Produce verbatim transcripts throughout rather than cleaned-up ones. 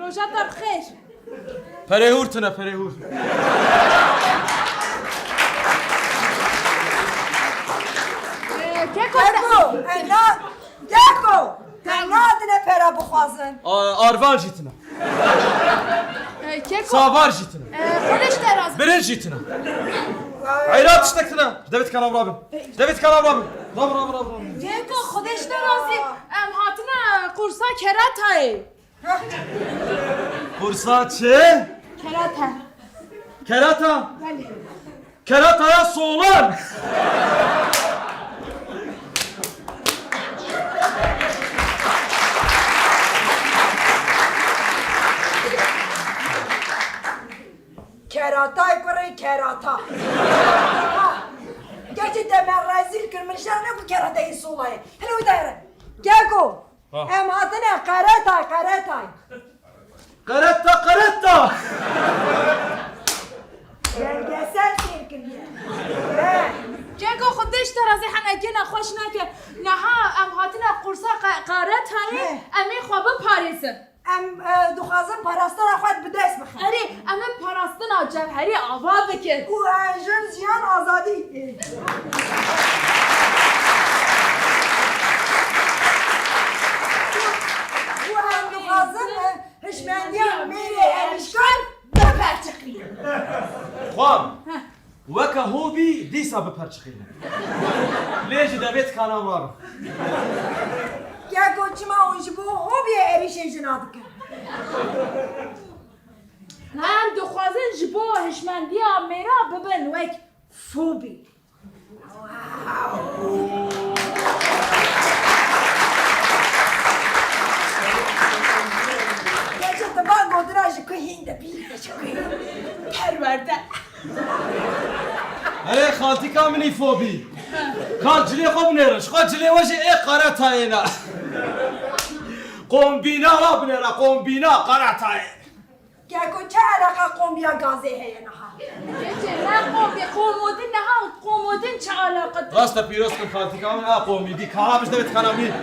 Roja te bi xêr. Perê hûr tune, perê hûr. Ee, Keko, Keko, em na-, Keko, em nadine pera bixwazin. A-, arvan jî tune. Ee, Keko. Savar jî tune. Ee, Xwedê ji te razî. Birinc jî tune. Eyra tiştek tune. Ji devê tikana rabin. Ji devê tikana rabin. Rabin, rabin, rabin, rabin. Keko, Xwedê ji te razî. Em hatine qursa keratayê. Qursa çi? Kerata. Kerata? Belê. Kerataya solan. Keratay kurê kerata. Ha. Gerçi te me rezîl kir, min şer ne ku keratayê solayê. Hele wî dayre. Keko. Ha. Em hatine qeretay, qeretay. Qereta, qereta! Belgesel sêr kiriye. He. Keko, Xwedê ji te razî, henekê nexweş neke. Niha em hatine qursa qe-, qeretayê, He. em ê xwe biparêzin. Em, e, dixwazin parastina xwe bi dest bixin. Erê, em ê parastina cewherî ava bikin. Û, e, jin, jiyan, azadî. Û em dixwazin, e, hişmendiya mêrê êrîşkan biperçiqînin. Xwan. Heh. Weke hobî dîsa biperçiqîne. Lê ji devê tikana rabin. Keko, çima hûn ji bo hobiyê êrîşê jina dikin? Em dixwazin ji bo hişmendiya mêra bibin wek fobî. Gece divan gotina ji ku hîn de bî, ji ku hîn. Perwerde. Erê, xaltîka min î fobî. Ka cilê xwe binêrin. Ji xwe cilê we jî ê qeretayê ne. Kombîna wa binêre, kombîna qeretayê. Keko, çi eleqa kombiya gazê heye niha? Keçê, ne kombi, komodin niha, komodin çi eleqa? Rast e, pîroz kim xaltîka min, a komîdî, kara min ji devê tikana min.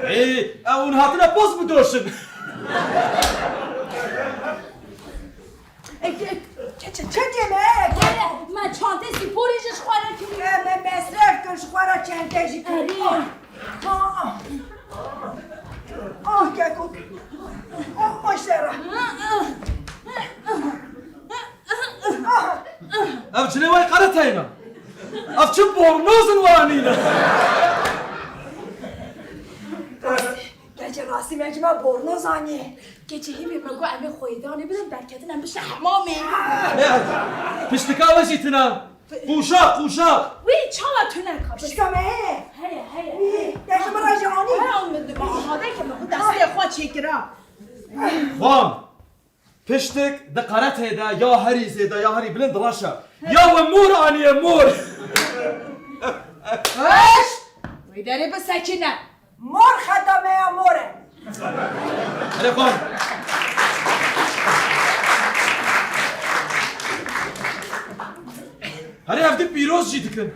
Ê, ew hûn hatine poz bidoşin. E, e, çi, çi, çi diyeyim, e, e, me çantê sporê jî ji xwe re kirî. E, me mesref kir, ji xwe re çente jî kirî. Erê. Ah, ah, ah. Ah, Keko. Ah, ah, şera. Ah. Ev cilê wê qeretayê ne. Ev çi bornozin wanîne. Gerçi rastî me cima bornoz aniye. Keçê hîvê me got em ê xweydanê bidin derketin em bişe hemamê. Piştika we jî tune. Qûşaq, qûşaq. Wî çawa tune ka? Piştika me heye. Heye, heye. Wî, gerçi min re jî anî. He, min amade ke me xwe destê xwe çêkira. Xwan. Piştik di qeretê de ya herî zêde ya herî bilind reş e. Ya we mor aniye mor. Heşt! Wê derê bisekine. Mor xeta me ya mor e. Erê xwan. Herê ev di pîroz jî dikin.